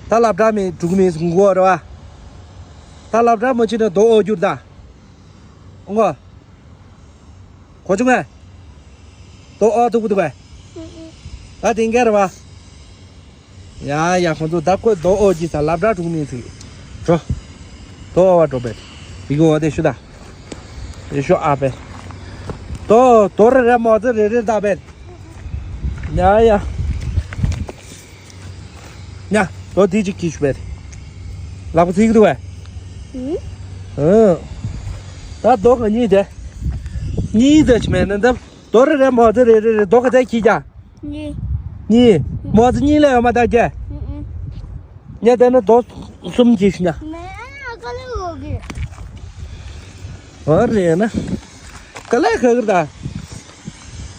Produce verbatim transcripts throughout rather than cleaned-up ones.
ད་སློབ་གྲྭ་མི་འགྲོ་གི་མིན་ཟེར་གོ་རེད་བ། ད་སློབ་གྲྭ་མ་ཕྱིན་ན་རྡོ་ཨོ་རྒྱུར་ད། ཨོ་གོ། གོ་བྱུང་ངས། རྡོ་ཨོ་ཐུག་པ་འདུག་གས། ད་དེང་ག་རེད་བ། ཡ་ཡ། ཁོང་ཚོ་ད་ཁོས་རྡོ་ཨོ་གྱིས་ས་སློབ་གྲྭ་འགྲོ་གི་མིན་ཟེར། འགྲོ། རྡོ་ཨོ་བ་འགྲོ་བས། ཡི་གེ་ཨོ་དེ་ཤུ་ད། དེ་ཤུ་ཨ་བས། རྡོ་རྡོ་རེ་རེ་མོ་ཙེ་རེ་རེ་ད་བས། ཡ་ཡ། ཉ། རྡོ་དེ་གཅིག་གིས་ཤུ་བས། ལག་པ་ཚིག་འདུག་བས། ཨུ། ད་རྡོ་ག་གཉིས་དེ། གཉིས་དེ་ཅི་མེད་ན་ད། རྡོ་རེ་རེ་མོ་ཙེ་རེ་རེ་རེ་རྡོ་ག་ཚད་གྱིས་ཀྱང་། གཉིས། གཉིས། མོ་ཙེ་གཉིས་ལས་ཡོད་མ་ད་ཀྱེ། ཨུ་ཨུ། ཉ་དེ་ནི་རྡོ་གསུམ་གྱིས་ཤུ་ཉ། མེ་ཨ་ཀ་ལེ་འོ་གི། ཨོ་རེད་ན། ཀ་ལེ་ཁ་གིར་ད།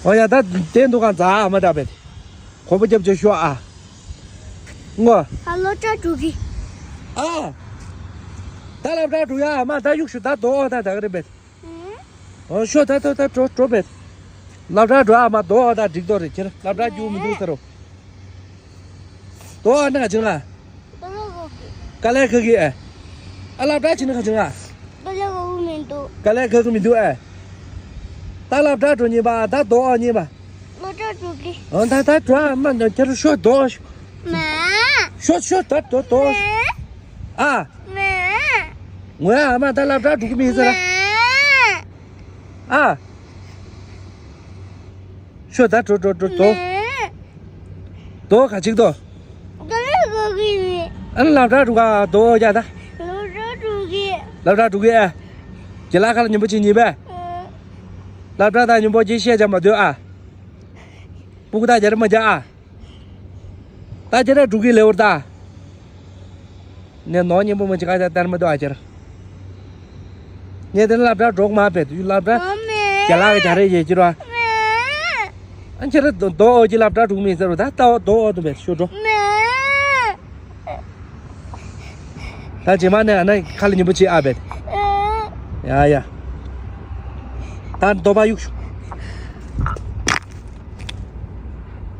ཨོ་ཡ་ད་དེ་འདུག་གང་ཙ་མ་ད་བས། གོམ་པ་རྒྱབ་ཅིག་ཤོག་ཨ། ངོ་། ཨ་སློབ་གྲྭ་འགྲོ་གི། ཨ། ད་སློབ་གྲྭ་འགྲོ་ཡ་མ་ད་གཡུག་ཤུ་ད་རྡོ་ཨོ་ད་ད་ག་རེ་བས། ཨུ། ཨོ་ཤོ་ད་ད་ད་འགྲོ་འགྲོ་བས། སློབ་གྲྭ་འགྲོ་ཨ་མ་རྡོ་ཨོ་ད་འགྲིག་རྡོ་རེད་ཁྱེར་སློབ་གྲྭ་རྒྱུག་མི་འདུག་ཟེར་རོ། རྡོ་ཨོ་ན་ག་ཅིང་ཨ། ཀ་ལེ་ཁ་གི་ཨེ། ཨ་སློབ་གྲྭ་ཕྱིན་ན་ག་ཅིང་ཨ། ཀ་ལེ་ཁ་གི་མི་འདུག་ཨེ། ད་སློབ་གྲྭ་འགྲོ་ཉིན་པ་ད་རྡོ་ཨོ་ཉིན་པ། སློབ་གྲྭ་འགྲོ་གི། ཨོ་ད་ད་འགྲོ་ཨ་མ་ན་ཁྱེད་ཤོ་རྡོ་ཨོ་ཤོ། མ། ཤོ་ཤོ་ད་རྡོ་རྡོ་ཨོ་ཤོ། ཨ། མ། ངོ་ཨ་མ་ད་སློབ་གྲྭ་འགྲོ་གི་མིན་ཟེར། མ། ཨ། ཤོ་ད་འགྲོ་འགྲོ་འགྲོ་རྡོ། མ། རྡོ་ག་ཅིག་རྡོ། ཀ་ལེ་ཁ་གི་མི། ཨ་ནི་སློབ་གྲྭ་འགྲོ་ག་རྡོ་ཨོ་ཡ་ད། སློབ་གྲྭ་འགྲོ་གི། སློབ་གྲྭ་འགྲོ་གི་ཨ། ཁྱེད་ལ་ཁ་ལ་ཉིན་པོ་གཅིག་གཉིས་པས། ཨ། སློབ་གྲྭ་ད་ཉིན་པོ་གཅིག་བཤད་བྱ་མ་སྡོད་ཨ། སྤུ་གུ་ད་རྒྱ་རེ་མ་རྒྱ་ཨ། ད་ཁྱེད་ར་འགྲོ་གི་ལེ་བར་ད། ནས་ནོ་སྙིང་པོ་མ་ཅི་ག་ད་ལྟར་མ་འདུག་ཨ་ཅེར། ངས་དེ་སློབ་གྲྭ་འགྲོ་མ་བས་དུས་སློབ་གྲྭ་རྒྱ་ལག་གི་རྒྱ་རེ་ཡེ་ཅི་ར། ཨ་ཁྱེད་ར་རྡོ་ཨོ་ཅི་སློབ་གྲྭ་འགྲོ་མི་ཟེར་རོ་ད་ལྟ་བ་རྡོ་ཨོ་དུ་བས་ཤོ་འགྲོ། ད་རྗེས་མ་ནས་ཨ་ན་ཁ་ལ་ཉིན་པོ་ཅི་ཨ་བས། ཡ་ཡ། ད་རྡོ་པ་གཡུག་ཤོ།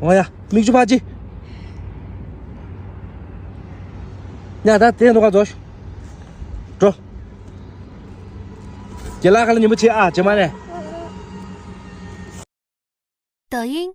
འོ་ཡ། མིག་ཆུ་ཕར་ཅི། ཉ་ད་དེ་འདུག་ག་རྫོགས་ཤོག་འགྲོ། རྒྱ་ལག་ཁ་ལ་ཉིན་པོ་ཆེ་ཨ་རྗེས་མ་ནས། 抖音